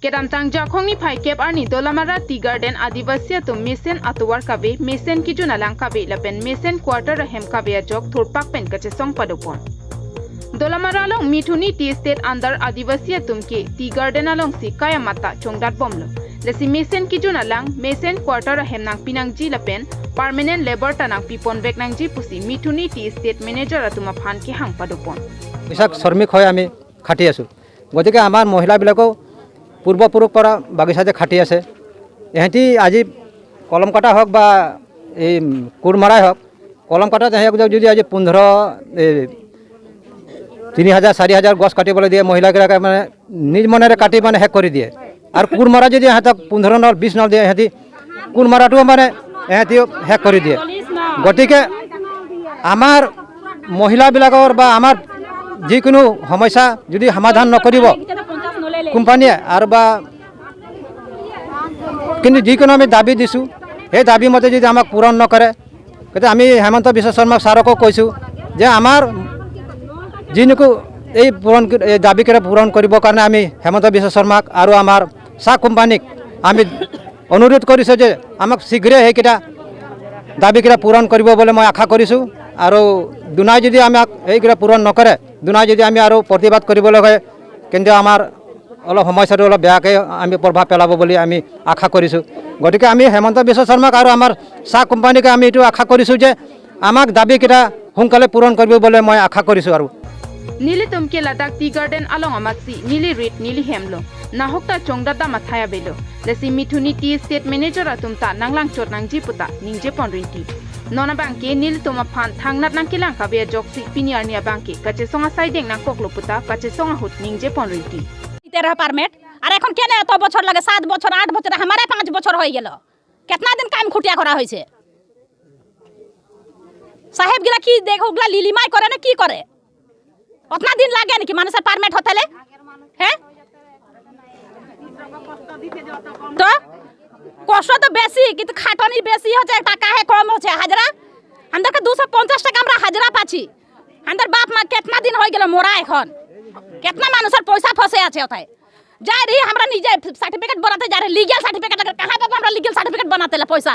Kedam tang jakhongni phai kep arni Dolamara tea garden adivasi tum mesen atowar kabe mesen kijuna lang kabe lapen mesen quarter hem kabe ajok thurpak pen kache song padopon. Dolamara long Mithuni tea state under adivasi tum ke tea garden along si kayamata chongdat bomlo. Lesi mesen kijuna lang mesen quarter hem nang pinangji lapen permanent labor tanang pipon bek nangji pusi Mithuni tea state manager atuma phan ki hang padopon. Isak শ্ৰমিক হৈ আমি খাটি আছোঁ। গতিকে আমাৰ মহিলাবিলাকেও পূৰ্বপুৰুষ পৰা বাগিচাতে খাটি আছে। ইহঁতি আজি কলম কটা হওক বা এই কোৰ মৰাই হওক, কলম কটাত সিহঁতক যদি আজি 15 3,000 4,000 গছ কাটিবলৈ দিয়ে, মহিলাবিলাকে মানে নিজ মনেৰে কাটি মানে শেষ কৰি দিয়ে। আৰু কোৰ মৰা যদি ইহঁতক 15 নল 20 নল দিয়ে, ইহঁতি কোৰ মৰাটোও মানে ইহঁতিও শেষ কৰি দিয়ে। গতিকে আমাৰ মহিলাবিলাকৰ বা আমাৰ যিকোনো সমস্যা যদি সমাধান নকৰিব কোম্পানীয়ে আৰু বা কিন্তু যিকোনো আমি দাবী দিছোঁ, সেই দাবী মতে যদি আমাক পূৰণ নকৰে, গতিকে আমি হেমন্ত বিশ্ব শৰ্মা ছাৰকো কৈছোঁ যে আমাৰ যি নেকি এই পূৰণ এই দাবীকেইটা পূৰণ কৰিবৰ কাৰণে আমি হেমন্ত বিশ্ব শৰ্মাক আৰু আমাৰ চাহ কোম্পানীক আমি অনুৰোধ কৰিছোঁ যে আমাক শীঘ্ৰে সেইকেইটা দাবীকেইটা পূৰণ কৰিব বুলি মই আশা কৰিছোঁ। আৰু দুনাই যদি আমাক এইকেইটা পূৰণ নকৰে, দুনাই যদি আমি আৰু প্ৰতিবাদ কৰিবলৈ হয়, কিন্তু আমাৰ অলপ সমস্যাটো অলপ বেয়াকৈ আমি প্ৰভাৱ পেলাব বুলি আমি আশা কৰিছোঁ। গতিকে আমি হেমন্ত বিশ্ব শৰ্মাক আৰু আমাৰ চাহ কোম্পানীকে আমি এইটো আশা কৰিছোঁ যে আমাক দাবীকেইটা সোনকালে পূৰণ কৰিব বুলি মই আশা কৰিছোঁ। আৰু নীলি তুমকে Ladakh tea garden along amatsi nili rit nili hemlo nahokta chongdata mathaya belo lesi Mithuni tea state manager atumta nanglang chot nangji puta ningje ponrinti nona bangke nili tuma phan thangnat nangkilang kabe joksi piniarnia bangke kache songa saideng nang koklo puta kache songa hut ningje ponrinti तेरह permit और एखन केने एत बछर लगे 7 बछर 8 बछर हमारे 5 बछर हो गेल। केतना दिन काम खुटिया करा होइছে। साहेब गिला की देख ओगला लिलिमाई करे ना की करे, उतना दिन लागे नाকি মানুষের পারমিট হতেলে? হ্যাঁ, তো কষ্ট তো বেশি কিন্তু খাটনি বেশি হচ্ছে, টাকা হে কম হচ্ছে। হাজরা আমাদেরকে 250 টাকা আমরা হাজরা পাচ্ছি। আমাদের বাপ মা কেतना दिन হয়ে গেল মোরা, এখন কেतना মানুষের পয়সা ফসে আছে ওথায়। যাই रही हमरा নিজে सर्टिफिकेट बनाते जा रहे, लीगल सर्टिफिकेट लगे कहाँ पे हमरा लीगल सर्टिफिकेट बनाते ले पैसा,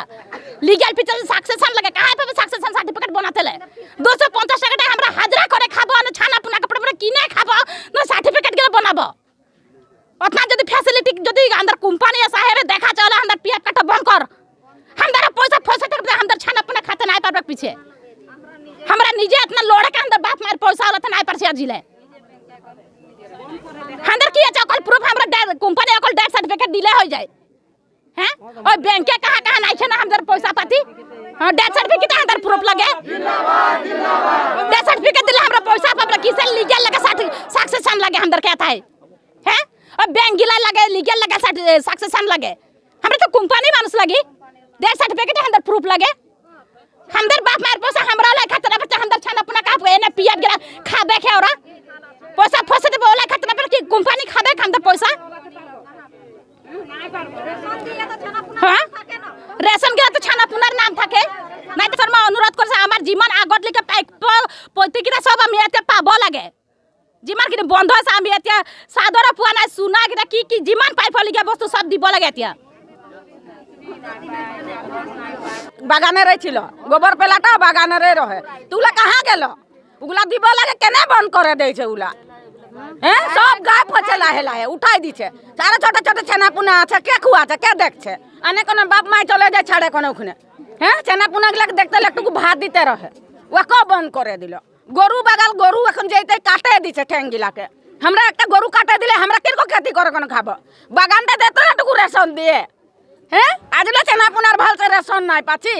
लीगल पीछे सक्सेसन लगे कहाँ पे सक्सेसन सर्टिफिकेट बनाते ले। 250 টাকা हमरा हाजरा करे खाबो ना छाना पुना कपड़ा पुना किने खाबो ना सर्टिफिकेट के बनाबो। उतना যদি ফ্যাসিলিটি যদি अंदर কোম্পানি साहेब দেখা চলে अंदर पीएफ काटा बंद कर, हमरा पैसा फसे तक अंदर छाना पुना खाते नहीं पारबे पीछे। हमरा নিজে इतना लड़े के अंदर बाप मार पैसा वाला नहीं पारছে আজিले। अंदर की আছে অকল প্রুফ हमरा কোম্পানি অকল डेथ सर्टिफिकेट দিলে হয়ে যায়। হ্যাঁ, ওই ব্যাংকে কাহা কাহা নাইছে না আমাদের পয়সা পাতি। হ্যাঁ, डेथ सर्टिफिकेट अंदर प्रूफ লাগে, डेथ सर्टिफिकेट দিলে আমরা পয়সা পাবলা কিসের লিগেল লাগে সাকসেশন লাগে আমাদের কে आता है। হ্যাঁ, ওই ব্যাংক গিলা লাগে লিগেল লাগে সাকসেশন লাগে, আমরা তো কোম্পানি মানুষ লাগি डेथ सर्टिफिकेट अंदर प्रूफ লাগে। हमदर बाप मार पैसा हमरा লাই खाते ना बच्चा हमदर छाना पुना का एने पियाब गेला खाबे खे ओरा पैसा फसे देबो ओला खाते ना पर की কোম্পানি खाबे हमदर पैसा। হ্যাঁ, রেশন গেলা তো ছানা পুনার নাম থাকে নাই তো। মই অনুরোধ করছে আমার যিমান আগত লিখে প্রত্যেকটা সব আমি এতিয়া পাব লাগে। যিমানখিনি বন্ধ আছে আমি এতিয়া চাদৰ পোৱা নাই, চূণা কেইটা কি কি যিমান পাইবলগীয়া বস্তু সব দিব লাগে। এতিয়া বাগানেরে ছিল গোবর পেলাটা বাগানেরে রহে, তুলা কাহা গেল ওগুলা দিব লাগে, কেনে বন্ধ করে দিয়েছে ওগুলা। হ্যাঁ, সব গায়ে ফচে লাহে লাহে উঠাই দিছে। চারে ছোট ছোট ছেনা পুনা আছে, কে খুয়াছে কে দেখছে? আনে কোনো বাপ মাই চলে যায় ছাড়ে কোনো ওখানে। হ্যাঁ, ছেনা পুনা গুলা দেখতে একটুকু ভাত দিতে রহে, ওকে বন্ধ করে দিল। গরু বাগাল গরু এখন যেতে কাটে দিছে ঠ্যাং গিলাকে। আমরা একটা গরু কাটে দিলে আমরা কিরকম খেতি করে কোনো খাবো? বাগানটা দিত না একটুকু রেশন দিয়ে। হ্যাঁ, আজলে ছেনা পুনার ভালসে রেশন নাই পাচ্ছি,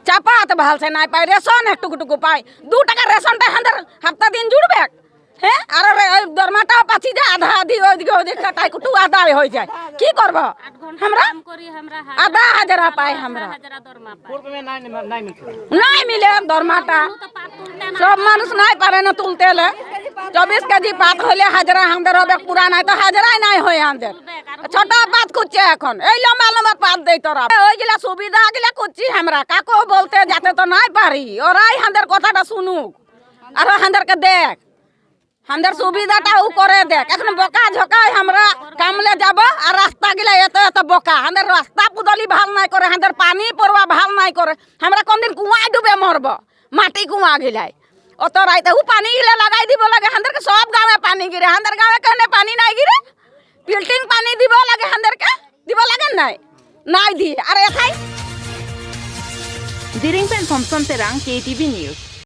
চাপাত ভালসে নাই পাই, রেশন একটুকু পাই। 2 টাকা রেশনটা আমাদের হপ্তাহ দিন জুড়বে। হ্যাঁ, আর দরমাটাও পাচ্ছি যে আধা আধি ওইদিকে ওইদিকে কাটাই কুটু আদায় হয়ে যায়। কি করব আমরা? আধা হাজারা পাই আমরা, নাই মিলে দরমাটা। সব মানুষ নাই পারে না তুলতে। 24 কেজি পাত হইলে হাজারা আমাদের হবে পুরা, নাই তো হাজারাই নাই হয় আমাদের। ছোট পাত খুঁজছে এখন, এই লম্বা লম্বা পাত দেই তোরা। ওইগুলা সুবিধা গুলা খুঁজছি আমরা, কাকো বলতে যাতে তো নাই পারি। ওরাই আমাদের কথাটা শুনুক আর আমাদেরকে দেখ, আমাদের সুবিধাটা ও করে দেখ। এখন বকা ঝকাই আমরা কামলা। যাব। আর রাস্তা গিলা এত এত বোকা, আমাদের রাস্তা পুদলি ভাল নাই করে, আমাদের পানি পড়বা ভাল নাই করে। আমরা কোনদিন কুয়ায় ডুবে মরব, মাটি কুয়া গিলাই অত রাইতে উ পানি গিলা লাগাই দিব লাগে। আমাদেরকে সব গাঁয়ে পানি গিরে, আমাদের গাঁয়ে কেন পানি নাই গিরে? বিল্ডিং পানি দিব লাগে, আমাদেরকে দিব লাগে নাই নাই দিয়ে আর এথাই। Diring pen Thomson Terang, KTV News.